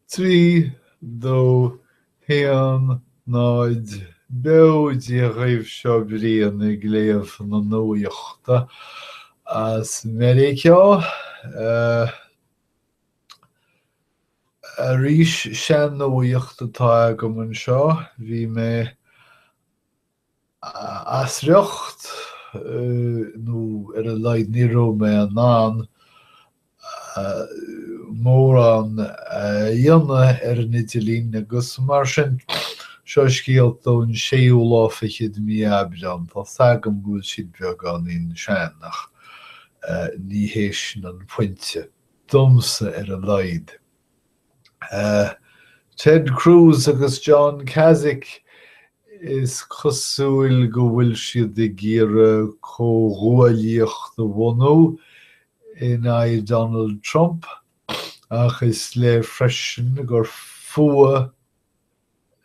3, 2, 1, 0, Beo Dia dhaoibh seo Brian ag léamh na nuachta as Meiriceá. Arís sean-nuaíocht atá agam anseo. Bhí mé as riocht, nó ar a laghad ní raibh mé in ann mórán a dhéanamh ar an idirlíon agus mar sin, seo scéalta ón séú lá fichead de mhí Aibreán. Tá's agam go bhfuil siad beagáinín sean ach ní hé sin an pointe, domsa ar a laghad. Ted Cruz agus John Kasich, is cosúil go bhfuil siad ag iarraidh comhghuaillíocht a bhunú in aghaidh Donald Trump, ach is léir freisin gur fuath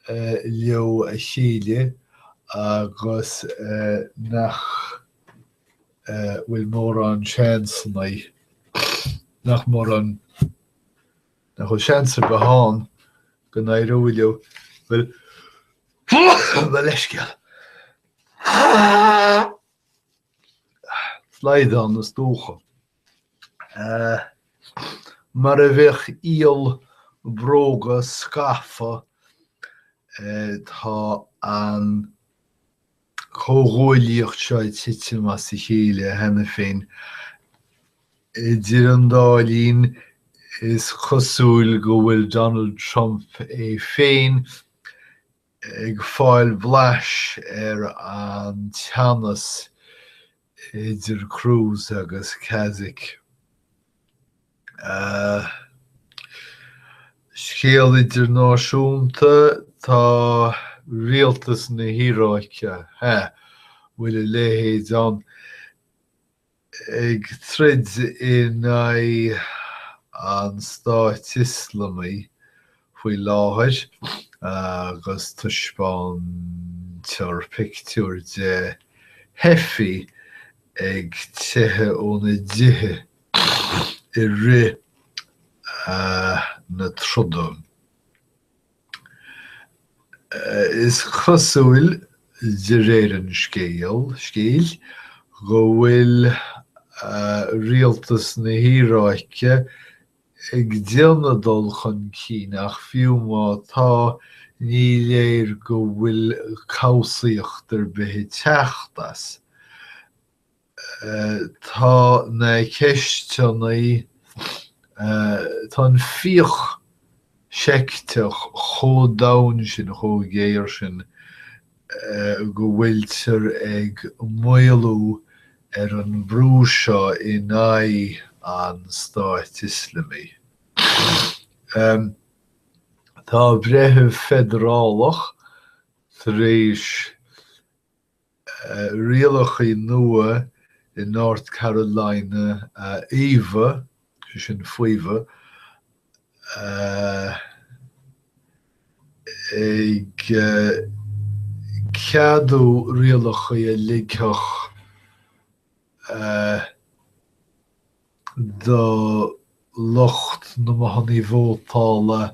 leo a chéile agus nach bhfuil mórán seansanna, nach mórán. Nach bhfuil seans ar bith ann go n-éireoidh leo. Bhuel, mo leithscéal. Slaghdán is dócha. Mar a bheadh iall bróga scafa, tá an comhghuaillíocht seo ag titim as a chéile cheana féin. Idir an dá linn, is cosúil go bhfuil Donald Trump é féin ag fáil blais ar an teannas idir Cruz agus Kasich. Scéal idirnáisiúnta, tá rialtas na hIaráice, ha, bhfuil a leithéid ann, ag troid in aghaidh an Stáit Ioslamaigh faoi láthair agus taispeántar pictiúir de theifigh ag teitheadh óna dtithe i rith na troda. Is cosúil, de réir an scéil, go bhfuil rialtas na hIaráice ag déanamh dul chun cinn ach fiú má tá, ní léir go bhfuil cobhsaíocht ar bith ag teacht as. Tá na ceisteanna, tá an fíoch seicteach chomh domhain sin, chomh géar sin, go bhfuiltear ag maolú ar an mbrú seo in aghaidh an Stáit Ioslamaigh. Tá breitheamh feidearálach tar éis rialacha nua i North Carolina a fhaomhadh, sé sin faomhadh, ag ceadú rialacha a ligfeadh do lucht na mbothanna vótála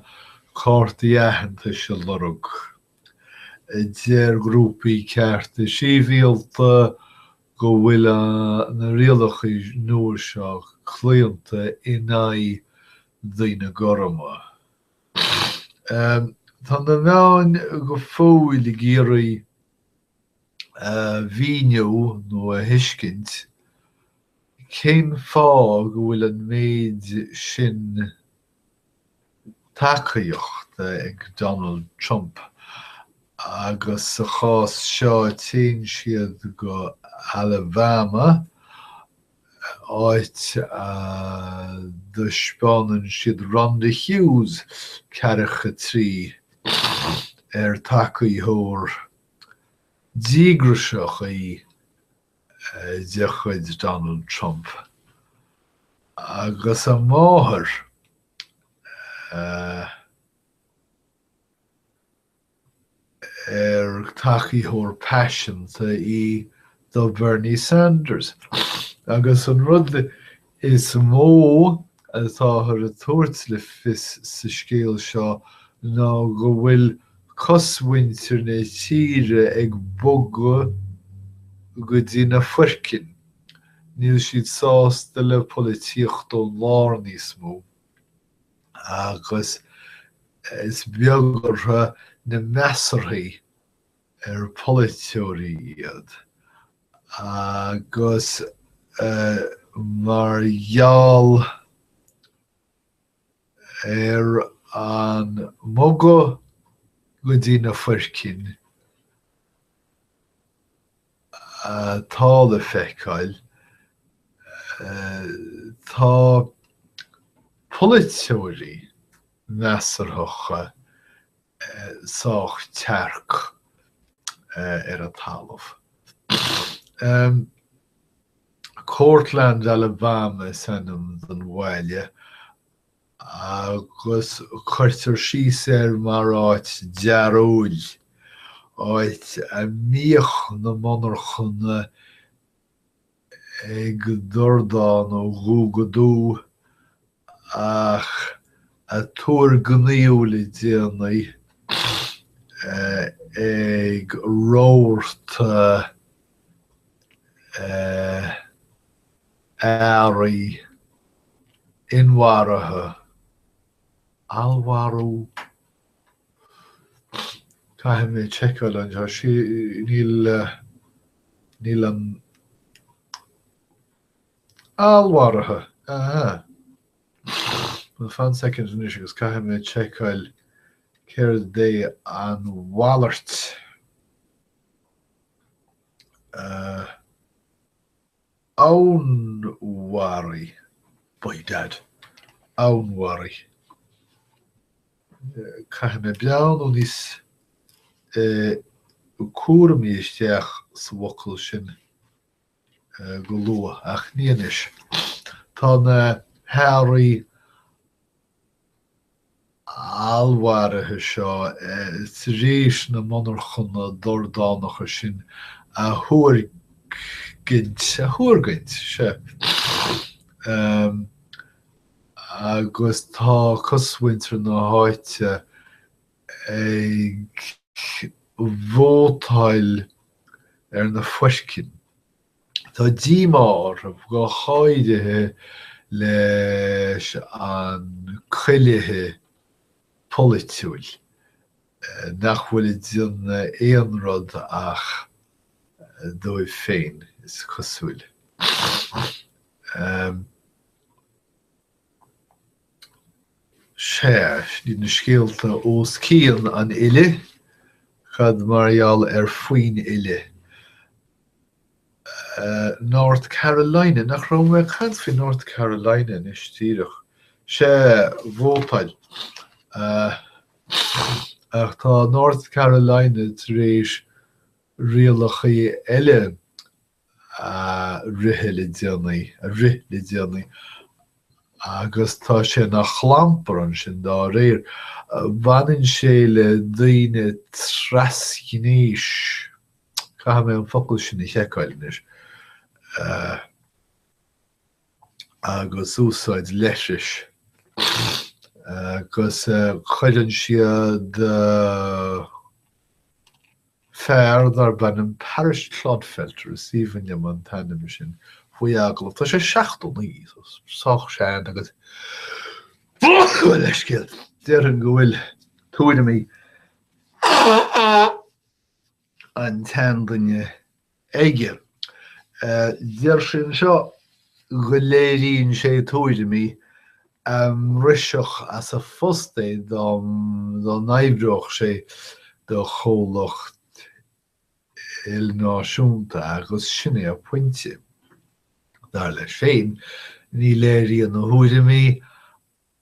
cártaí aitheantais a lorg. Deir grúpaí cearta sibhialta go bhfuil na rialacha nua seo claonta in aghaidh daoine gorma. Tá na meáin go fóill ag iarraidh a mhíniú nó a thuiscint cén fáth go bhfuil an méid sin tacaíochta ag Donald Trump agus sa chás seo téann siad go Alabama, áit a dtaispeánann siad Rhonda Hughes, ceathracha 3, ar tacaitheoir díograiseach í de chuid Donald Trump agus a máthair, ar tacaitheoir paiseanta í do Bernie Sanders. Agus an rud is mó atáthar ag tabhairt le fios sa scéal seo ná go bhfuil cosmhuintir na tíre ag bogadh go dtí na foircinn, níl siad sásta le polaitíocht ón lár níos mó agus is beag orthu na measarthaí ar polaiteoirí iad agus mar gheall ar an mbogadh go dtí na foircinn atá le feiceáil, tá polaiteoirí measarthacha sách tearc ar an talamh. Courtland, Alabama is ainm don bhaile agus cuirtear síos air mar áit dearóil, áit a mbíodh na monarchana ag dordán ó dhubh go dubh ach a tuairgníodh le déanaí ag rabharta earraí inmharaithe, allmhairiú. Caithfidh mé seiceáil anseo. Níl, níl an allmhairithe. Aha. Bhuel, fan soicind anois agus caithfidh mé seiceáil céard é an mhalairt. Onnmhairí. By dad. Onnmhairí. Caithfidh mé breathnú níos cúramaí isteach sa bhfocal sin go luath, ach ní anois. Tá na hearraí allmhairithe seo tar éis na monarchana dordánacha sin a tuairgint, a thuargaint, sea, agus tá cosmhuintir na háite ag vótáil ar na foircinn. Tá díomá orthu, go háirithe leis an cuilithe polaitiúil, nach bhfuil ag déanamh aon rud ach dóibh féin, is cosúil. Sea, sin iad na scéalta os cionn an fhile, cad mar gheall ar faoin fhile? North Carolina, nach raibh mé ag caint faoi North Carolina anois díreach? Sea, vótáil. Ach tá North Carolina tar éis rialacha eile a rith le déanaí, a rith le déanaí, agus tá sé ina chlampar ansin dá réir. Baineann sé le daoine trasghnéis. Caithfidh mé an focal sin a sheiceáil anois. Agus úsáid leithris. Agus cuireann siad fear darb ainm Parrish Clodfelter, is aoibhinn liom an t-ainm sin, faoi agallamh. Tá sé 79, so sách sean agus leithscéal, déarfainn go bhfuil tuairimí an tseanduine aige. Deir sé anseo go léiríonn sé tuairimí a mbrisfeadh as a phost é dá n-oibreodh sé do chomhlacht ilnáisiúnta agus sin é a phointe. Dar leis féin, ní léiríonn a thuairimí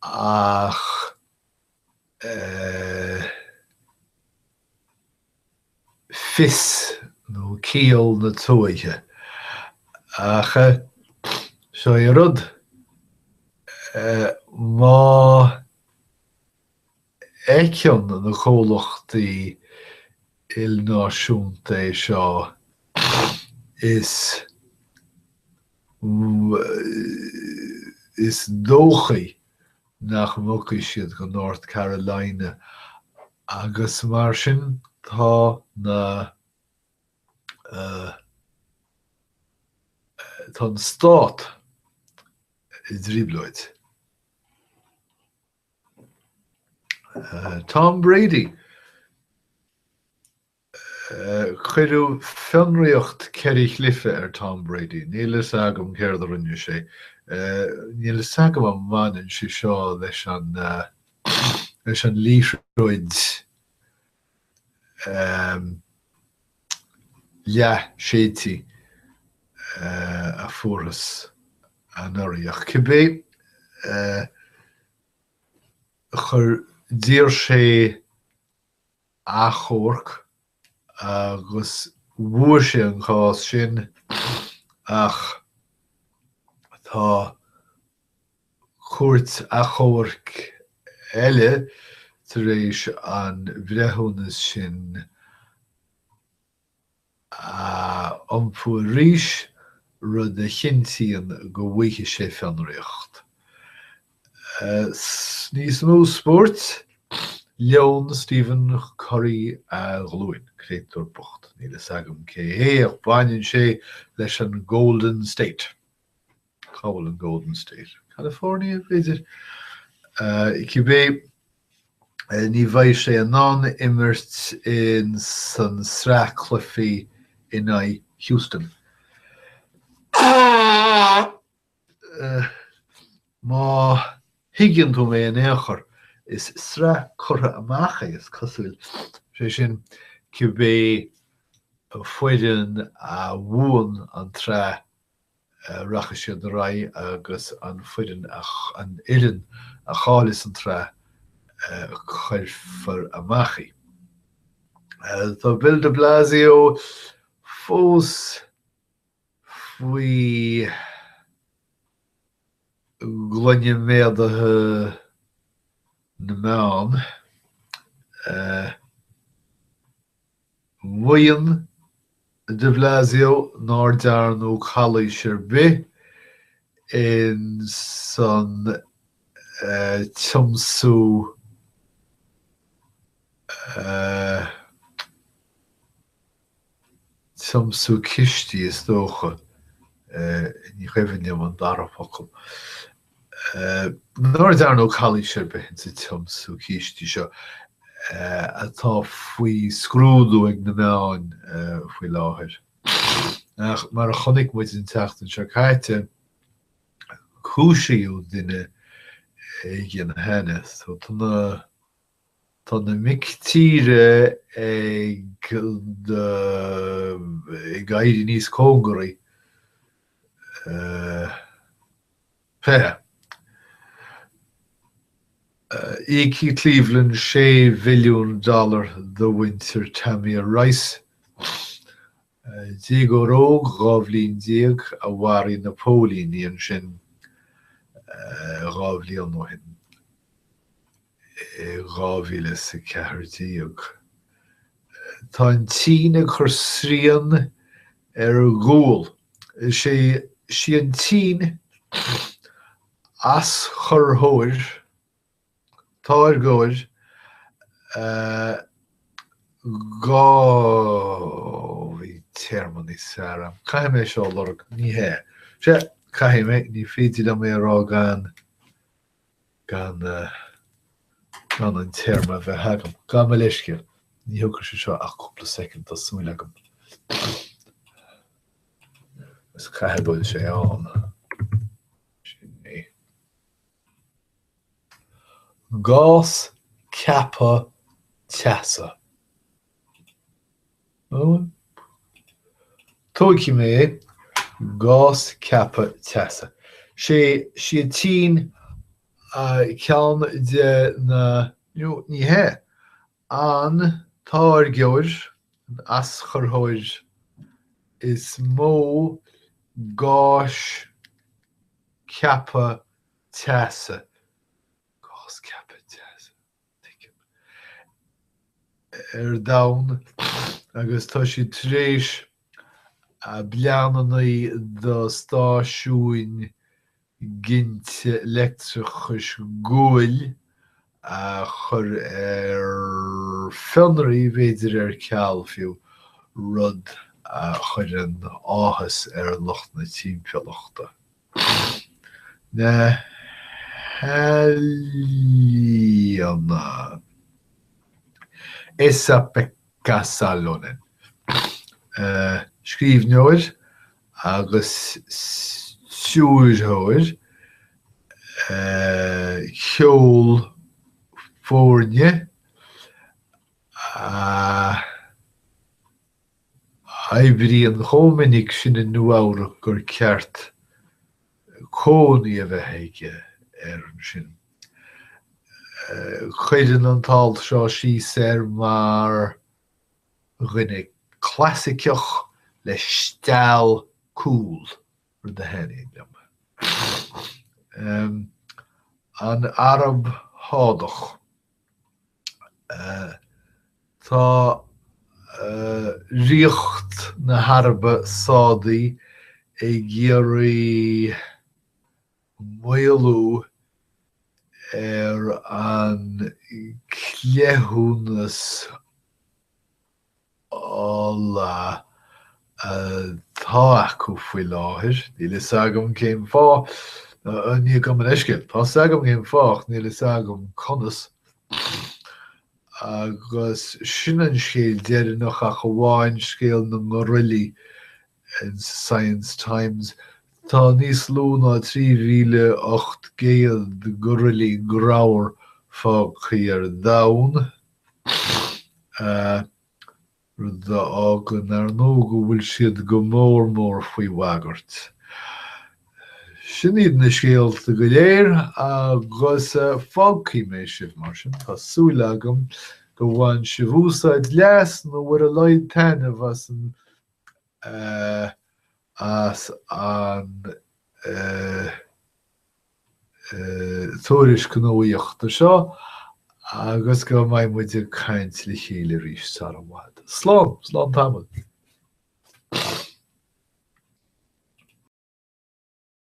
ach fios nó ciall na tuaithe. Ach seo é an rud, má fheiceann na comhlachtaí ilnáisiúnta é seo, is. Is dóichí nach mbogfaidh siad go North Carolina agus mar sin tá na tá an stát i dtrioblóid. Tom Brady. Cuireadh fionraíocht 4 chluiche ar Tom Brady. Níl a fhios agam céard a rinne sé. Níl a fhios agam an mbaineann sé seo leis an leis an liathróid leath-séidte a fuarthas anuraidh. Ach cibé, chuir, d'iarr sé achomharc agus bhuaigh sé an cás sin ach tá cúirt achomhairc eile tar éis an breithiúnas sin a iompú arís, rud a chinntíonn go bhfaighidh sé fionraíocht. Níos mó spóirt, Leon Stephen Curry a ghlúin, créatúr bocht, níl fhios agam cé hé ach baineann sé leis an Golden State. Cá bhfuil an Golden State? California, b'fhéidir? Cibé, ní bheidh sé in ann imirt in san sraith cluichí in aghaidh Houston. Má thuigeann tú mé in aon chor, is sraith curtha amach é, is cosúil. Sé sin, cibé foireann a bhuann an tsraith rachaidh siad ar aghaidh agus an foireann, an fhoireann a chaillfeas an tsraith, cuirfear amach í. Tá Bill de Blasio fós faoi ghloine méadaithe na meán. Maíonn de Blasio nár dearnadh calaois ar bith in san tiomsú tiomsú cistí, is dócha, ní cuimhin liom an dara focal. Nár dearnadh calaois ar bith insa tiomsú cístí seo atá faoi scrúdú ag na meáin faoi láthair. Ach mar a chonaic muid an tseachtain seo caite, cúisíodh duine éigin cheana. So tá na tá na mic tíre ag ag éirí níos cóngaraí. Féach. Íocfaidh Cleveland 6 mhilliún dollar do mhuintir Tamir Rice, déagóir óg 12 bhliain a mharaigh na póilíní ansin 2 bhliain ó shin, i 2014. Tá an tSín ag cur srian ar ghual. Is é sí an tSín aschurthóir, táirgeoir gá bhí téarma níos fearr agam. Caithfidh mé seo a lorg. Ní hea. Sea, caithfidh mé. Ní féidir liom é a rá gan gan gan an téarma a bheith agam. Gabh mo leithscéal, ní thógfaidh sé seo ach cúpla soicind, tá súil agam. Is caithfidh go bhfuil sé ann. Sin é. Gás ceaptha teasa. Tógfaidh mé é. Gás ceaptha teasa. Sé sí an tSín ceann de na, nó ní hea, an táirgeoir, an aschurthóir is mó gáis ceaptha teasa. Gás ceaptha teasa. tuigim, ar domhan agus tá siad tar éis a bpleananna do stáisiúin. ginte leictreachais guail a chur ar fionraí, b'fhéidir ar ceal fiú, rud a chuireann áthas ar lucht na timpeallachta. Na healaíona. Esa-Pekka Salonen. Scríbhneoir agus stiúrthóir ceol foirne a oibríonn chomh minic sin i Nua-Eabhrac gur ceart cónaí a bheith aige air ansin. Cuireann an t-alt seo síos air mar dhuine clasaiceach le steall cool, rud a thaitníonn liom. An Araib Shádach. Tá Ríocht na hAraibe Sádaí ag iarraidh maolú ar an gcleithiúnas ola atá acu faoi láthair. Níl fhios agam cén fáth, ní gabh mo leithscéal, tá fhios agam cén fáth ach níl fhios agam conas. Agus sin an scéal deireanach ach amháin scéal na ngoraillí in Science Times. Tá níos lú ná 3,800 goraillí grabhair fágtha ar domhan, rud a fhágann, ar ndóigh, go bhfuil siad go mór mór faoi bhagairt. Sin iad na scéalta go léir agus fágfaidh mé sibh mar sin. Tá súil agam gur bhain sibh úsáid, leas nó ar a laghad taitneamh as an as an tuairisc nuachta seo agus go mbeidh muid ag caint le chéile arís sara bhfad. Slán, slán tamall.